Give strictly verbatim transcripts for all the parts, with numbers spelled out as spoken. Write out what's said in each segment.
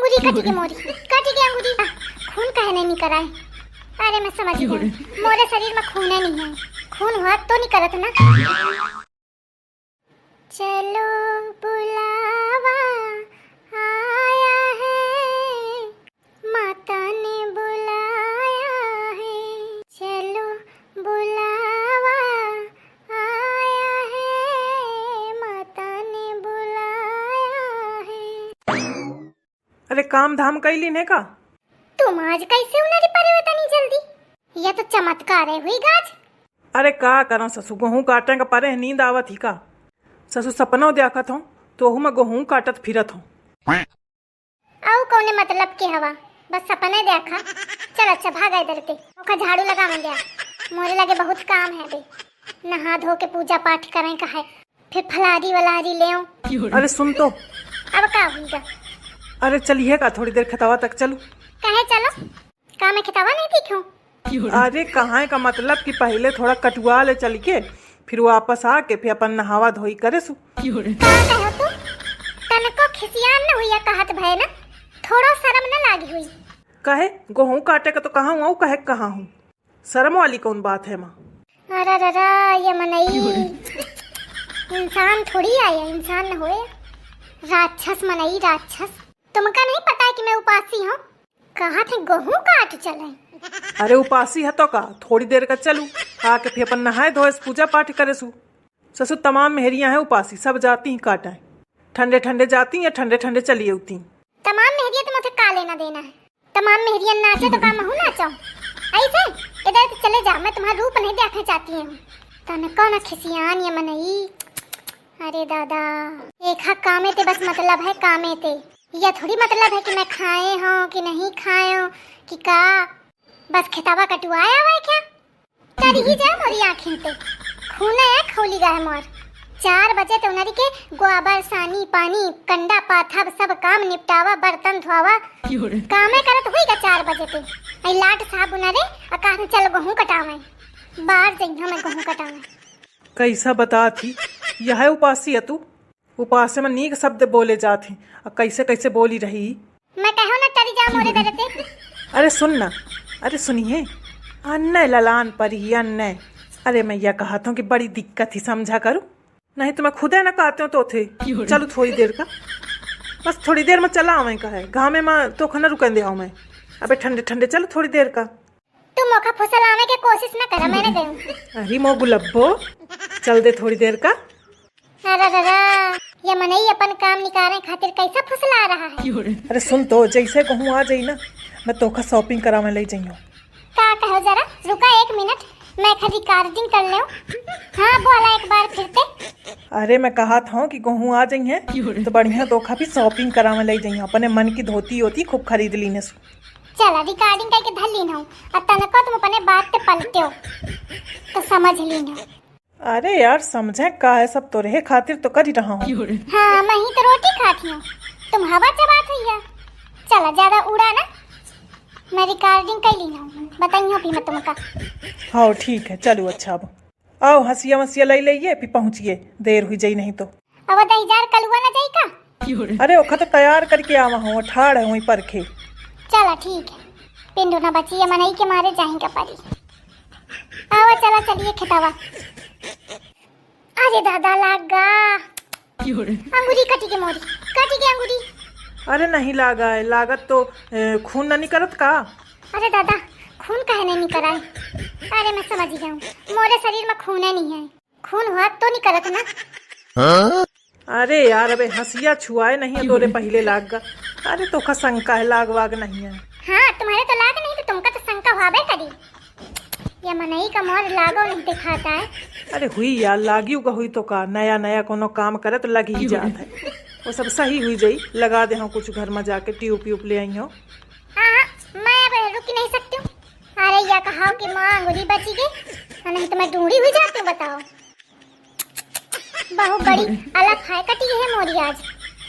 पूरी कटी के मोरी, कटी के अंगूरी। आ, खून काहे नहीं निकल आए? अरे, मैं समझ गई। मोरे शरीर में खून है नहीं है। खून हुआ तो निकलत ना। चलो बुलावा आया है, माता ने बुलाया है। चलो बुलावा आया है, माता ने बुलाया है। अरे काम धाम कैली ने का? तुम आज कैसे उनरी परे हो तनी जल्दी? यह तो चमत्कार है हुई गाज। अरे का करा ससु, गोहूँ काटे का परे नींद आवत ही का? ससु सपना देखत हो तो ओहू में गोहूँ काटत फिरत हो। अउ कौने मतलब के हवा, बस सपने देखा। चल अच्छा भागा इधर ते, ओका झाड़ू लगा में दे। मोरे लगे बहुत काम है बे, नहा धो के पूजा पाठ करें का है, फिर फलारी वलारी ले। अरे सुन तो। अब का हुई गा? अरे चलिए का थोड़ी देर खेतवा तक चलू। कहे चलो, का मैं खेतवा नहीं दिखूं? अरे कहाँ का मतलब कि पहले थोड़ा कटुआ ले चल के, फिर वापस आके फिर अपन नहावा धोई करे सु। का कहो तू? तनको खिसियान न हुई कहत भय ना, थोड़ा शर्म न लागी हुई। कहे गोहूँ काटे का तो कहा हूँ, कहे कहा हूँ, शर्म वाली कौन बात है माँ? अरे रे रे, ये मनई इंसान थोड़ी आया, इंसान न होए, राक्षस मनई राक्षस। तुमका नहीं पता है कि मैं उपासी हूँ? कहा थे गोहूँ काट चले। अरे उपासी है तो का, थोड़ी देर का चलू, आके फिर अपन नहाए धोए से पूजा पाठ करे सु। ससुर तमाम मेहरिया हैं उपासी, सब जाती हैं काटाए, ठंडे ठंडे जाती हैं, ठंडे ठंडे चली अउती। तमाम मेहरिया तुम उठे का लेना देना है? तमाम मेहरियन नाचे तो का महू नाचो? ऐसे इधर से चले जा, मैं तुम्हारा रूप नहीं देखना चाहती हूँ। तनको न खिसियान ये मनई। अरे दादा, एक हा कामे ते बस मतलब है, कामे ते। यह थोड़ी मतलब है कि मैं खाए हूँ कि नहीं खाए हूँ कि का, बस खेतावा कटुआया हुआ है क्या? तरी ही जाए मोरी आँखिन ते, खूने है खौली गा है मोर। चार बजे ते उनरी के गोबर, सानी, पानी, कंडा, पाथा, सब काम निपटावा, बर्तन धोआवा, कामे करत हुई गा चार बजे ते। आई लाट साहब उनरे, आ कहा थे चल गोहूँ कटावे, बाहर जइहो मैं गोहूँ कटावे। कैसा बता थी, यह उपासी है तू? उपासे में नीक शब्द बोले जात ही, आ कैसे कैसे बोली रही। मैं कहूँ ना, चली जा मोरे दर ते। अरे सुन ना, अरे सुनिए, अन्ने ललान पर ही अन्ने। अरे मैं यह कहत हूँ कि बड़ी दिक्कत ही, समझा करू, नहीं तो मैं खुदे ना कहते हूँ तो थे। चलो थोड़ी देर का, बस थोड़ी देर में चला आवे का है, घामे में तो खाना रुकन दे आओ मैं। अबे ठंडे ठंडे चलो थोड़ी देर का। तू मोखा फुसलावे के कोशिश न करा, मैंने गयूं। अरे मो गुलब्बो, चल दे थोड़ी देर का। अरे दादा, ये मनई अपन काम निकारे खातिर कैसा फुसला रहा है। अरे सुन तो, जैसे कहूँ आ जाई ना, मैं तोखा shopping करावे ले जाइयो। का कहो जरा, रुका एक मिनट, मैं एक recording कर लेऊं। हाँ, बोला एक बार फिर ते। अरे मैं कहा था कि गोहूँ आ जाई हैं, तो बढ़िया तोखा भी shopping करावे ले जाइयो। अपने मन की धोती होती खूब खरीद लीने सु। चला recording करके धर लीन हूँ, और तनको तुम अपने बात पे पलटे हो, तो समझ लीन हूँ। अरे यार, समझे का है, सब तोरे खातिर तो कर ही रहा हूँ। हाँ, मैं ही तो रोटी खाती हूँ, तुम हवा चबात हुई है। चला, ज्यादा उड़ा ना, मैं recording कर लीन हूँ, बताइयो भी मैं तुमका। हाँ, ठीक है, चलो, अच्छा, अब आओ, हंसिया वंसिया लई लइए, फिर पहुँचिए, देर हुई जाई नहीं तो। अब दही जार कलुआ ना जाई का? अरे, ओखा तो तैयार करके आवा हूँ, ठाड़ है वहीं पर खे। चला, ठीक है, पिंडू ना बची है, मनई के मारे जाही का परी। आवा, चला, चलिए खेतावा। अरे दादा, लाग गा। अंगुरी कटी के मोरी, कटी के अंगुरी। अरे नहीं लागा है, लागत तो, ए, खून ना निकलत का? अरे दादा, खून काहे नहीं निकल आए? अरे मैं समझ गया हूँ, मोरे शरीर में खून है नहीं है, खून हुआ तो निकलत ना। अरे यार, अबे हंसिया छुआए नहीं है तोरे पहले लाग गा। अरे तोका शंका है, लाग वाग नहीं है। हाँ, तुम्हारे तो लाग नहीं तो तुमका तो शंका हुआ बे करी। ये मनई का मोर लागो नहीं दिखाता है। अरे हुई यार, लागियो का हुई तो का, नया नया कोनो काम करे तो लग ही जात है। वो सब सही हुई जाई, लगा दे हम कुछ घर में जाके ट्यूब व्यूब ले आई हो। हाँ, हाँ, मैं अब रुक नहीं सकती हूँ। अरे या कहा कि माँ अंगुरी बची गई, नहीं तो मैं डूंडी हुई जाती हूँ, बताओ। बहुत बड़ी अलग है कटी है मोरी आज।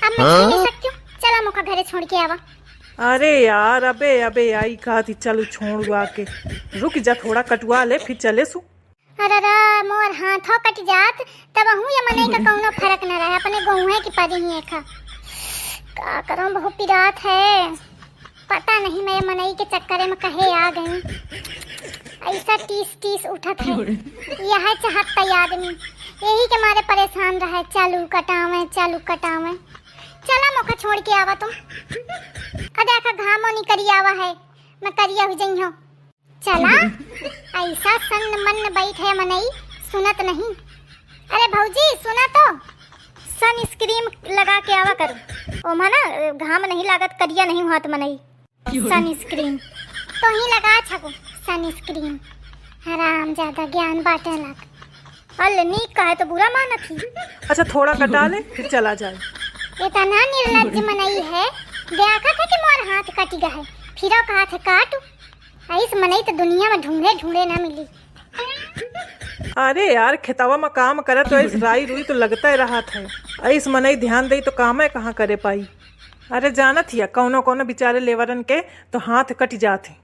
अब मैं खींच नहीं सकती हूँ। चला मोका घरे छोड़ के आवा। अरे यार, अबे, अबे, आई कहा थी, चलो छोड़ आके। रुक जा, थोड़ा कटवा ले, फिर चले सु। अरे रा, मोर हाथों कट जात, तब हूँ ये मनई का कौनो फर्क न रहे, अपने गोहुए की परी ही एक हा। का करौं, बहुत पिरात है। पता नहीं मैं मनई के चक्कर में कहे आ गई। ऐसा टीस टीस उठत है। यह चाहत था आदमी, यही के मारे परेशान रहे, चालू कटावे, चालू कटावे। चला मोका छोड़ के आवा तुम। अरे आखा घामो नहीं करी आवा है, मैं करिया हो जइहो। चला, ऐसा सन्न मन्न बैठ है मनई, सुनत नहीं। अरे भौजी, सुना तो, सनस्क्रीन लगा के आवा करो। ओमा ना घाम नहीं लागत, करिया नहीं होत मनई। सनस्क्रीन तो ही लगा छको, सनस्क्रीन। हराम ज्यादा ज्ञान बाटे लाग। अल्ले नीक कहे तो बुरा मानत ही। अच्छा, थोड़ा कटा ले, फिर चला जाए। इतना निर्लज्ज मनई है, देखत है कि मोर हाथ कटि गए, फिर कहा थे काटू। ऐस मनई तो दुनिया में ढूंढे ढूंढे ना मिली। अरे यार, खेतवा में काम करे तो ऐस राई रुई तो लगता ही रहत है। ऐस मनई ध्यान दे तो काम है कहाँ करे पाई। अरे जानत हिया, कौनो कौनो बेचारे लेवरन के तो हाथ कटि जात है।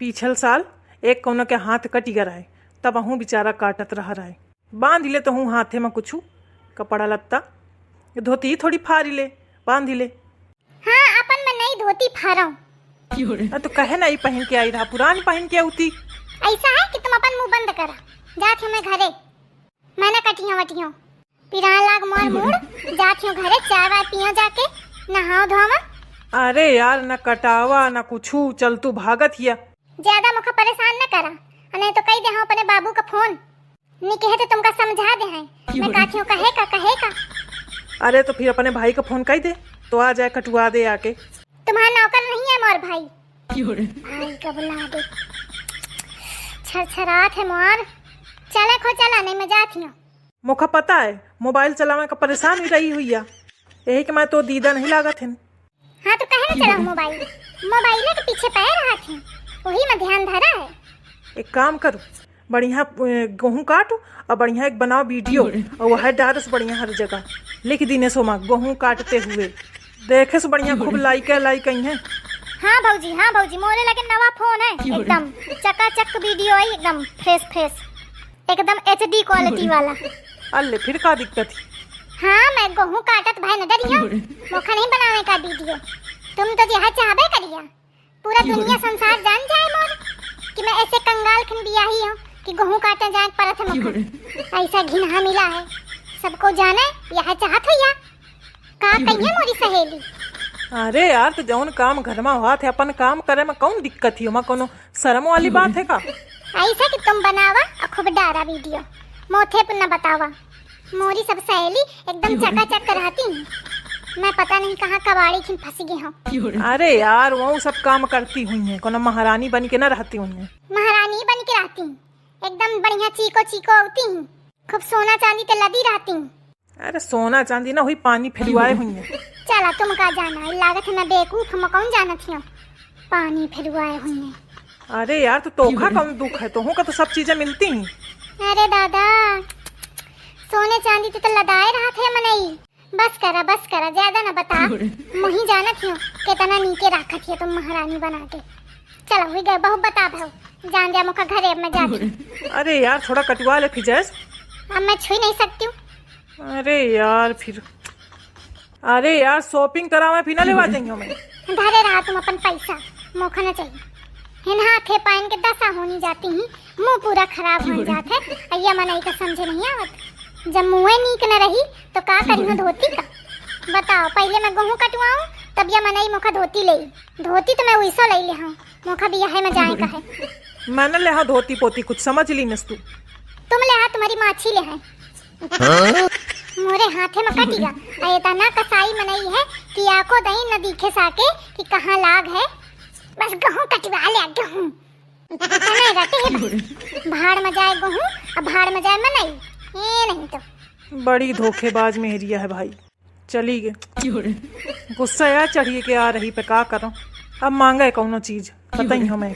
पीछल साल एक कौनो के हाथ कटि गए रहे, तब अहूँ बेचारा काटत रह रहे। बांध ले तहूँ हाथे में कुछु कपड़ा लत्ता, धोती थोड़ी फारी ले, बांध ले। हाँ, अपन में नई धोती फारौं। आ, तो कहे ना ई पहिन के आई रहा, पुरान पहिन के उती। ऐसा है कि तुम अपन मुंह बंद करा, जात हूँ मैं घरे, मैं ना कटियो वटियो, पिरान लाग मोर मूड़, जात हूँ घरे, चाय वाय पियो जाके, नहाओ धोवा। अरे यार, ना कटावा ना कुछु, चल तू भागत हिया। ज्यादा मुखा परेशान न करा, नहीं तो कही दे हम अपने बाबू का फोन। नी कहे तो तुमका समझा दे हैं। मैं काथियों कहे का, कहे का। अरे तो फिर अपने भाई का फोन कही दे, तो आ जाए कटुआ दे आके। तुम्हारा नौकर नहीं है मोर भाई। भाई का बुला दे। छरछरात है मोर। चला खो चला, नहीं मैं जात हूँ। मोका पता है, मोबाइल चलावे का परेशान ही रही हुई है, यही के मैं तो दीदा नहीं लागत है। हाँ, तो काहे ना चलाओ मोबाइल? मोबाइल के पीछे पड़े रहत हैं, वही में ध्यान धरा है। एक काम करो, बढ़िया, अ, गेहूं काटो और बढ़िया एक बनाओ वीडियो और वह डालस बढ़िया हर जगह लिख दीने सोमा गेहूं काटते हुए, देखे से बढ़िया खूब लाइक है, लाइक आई है। हाँ भौजी, हाँ भौजी, मोरे लगे नवा फोन है, एकदम चकाचक वीडियो है, एकदम फ्रेश फ्रेश, एकदम एचडी क्वालिटी वाला। अल्ले, फिर का दिक्कत है? हाँ, मैं गेहूं काटत भाई न डरियो, मोखा नहीं बनावे का वीडियो। तुम तो यह चाहबे करिया, पूरा दुनिया संसार जान जाए मोर कि मैं ऐसे कंगाल खन बियाही हूँ कि गेहूं काटे जाए परत है मोखा। ऐसा घिनहा मिला है, सबको जाने यह चाहत हो या का कहिए मोरी सहेली। अरे यार, तो जौन काम घर में हुआ थे, अपन काम करे में कौन दिक्कत ही, ओमा कोनो शर्म वाली बात है का? ऐसा कि तुम बनावा और खूब डारा वीडियो, मोथे पर न बतावा। मोरी सब सहेली एकदम चकाचक रहती हैं। मैं पता नहीं कहाँ कबाड़ी खिन फंस गई हूँ। अरे यार, वो सब काम करती हुई हैं, कोनो महारानी बन के ना रहती हुई हैं। महारानी बन के रहती हैं, एकदम बढ़िया चीको चीको होती हैं, खूब सोना चांदी ते लदी रहती हैं। अरे सोना चांदी ना हुई, पानी फेरुआए हुई है। चला तुम का जाना, लागत है मैं बेवकूफ, हम कौन जानत हियो, पानी फेरुआए हुई है। अरे यार, तो तोखा कौन दुख है, तोहू का तो सब चीजें मिलती हैं। अरे दादा, सोने चांदी ते तो लदाए रहत है मनई। बस करा, बस करा, ज्यादा ना बता। मुही जानत हियो कितना नीके राखत हियो तुम महारानी बना के। चला हुई गए, बहुत बता भाव, जान दिया मुखा घरे, अब मैं जाती हूँ। अरे यार, थोड़ा कटवा ले फिर जैस। अब मैं छुई नहीं सकती हूँ। अरे यार फिर, अरे यार, शॉपिंग करावे फिर ना लेवा जाइयो मैं। धरे रहा तुम अपन पैसा, मोखा ना चाहिए। हिन हाथे पाइन के दशा होनी जाती ही, मुंह पूरा खराब हो जात है। अय्या मनई का समझे नहीं आवत, जब मुंहे नीक न रही तो का करियो धोती का? बताओ, पहले मैं गेहूं कटवाऊं तब या मनई मोखा धोती ले। धोती तो मैं उइसो ले ले हूँ, मोखा बियाहे में जाए का है। मैं न लेहा धोती पोती, कुछ समझ ली नस तू। तुम लेहा, तुम्हारी माछी ले है। मोरे हाथे में कटिया, आ इतना कसाई मनई है कि आंखों दही न दिखे साके कि कहाँ लाग है। बस गेहूं कटवा ले, गेहूं। इतने रटे है बस। भाड़ में जाए गेहूं, अब भाड़ में जाए मनई। ये नहीं तो। बड़ी धोखेबाज मेहरिया है भाई। चली गए। गुस्सा या चढ़िए के आ रही पे का करो, अब मांगे कौनो चीज, पता ही हमें।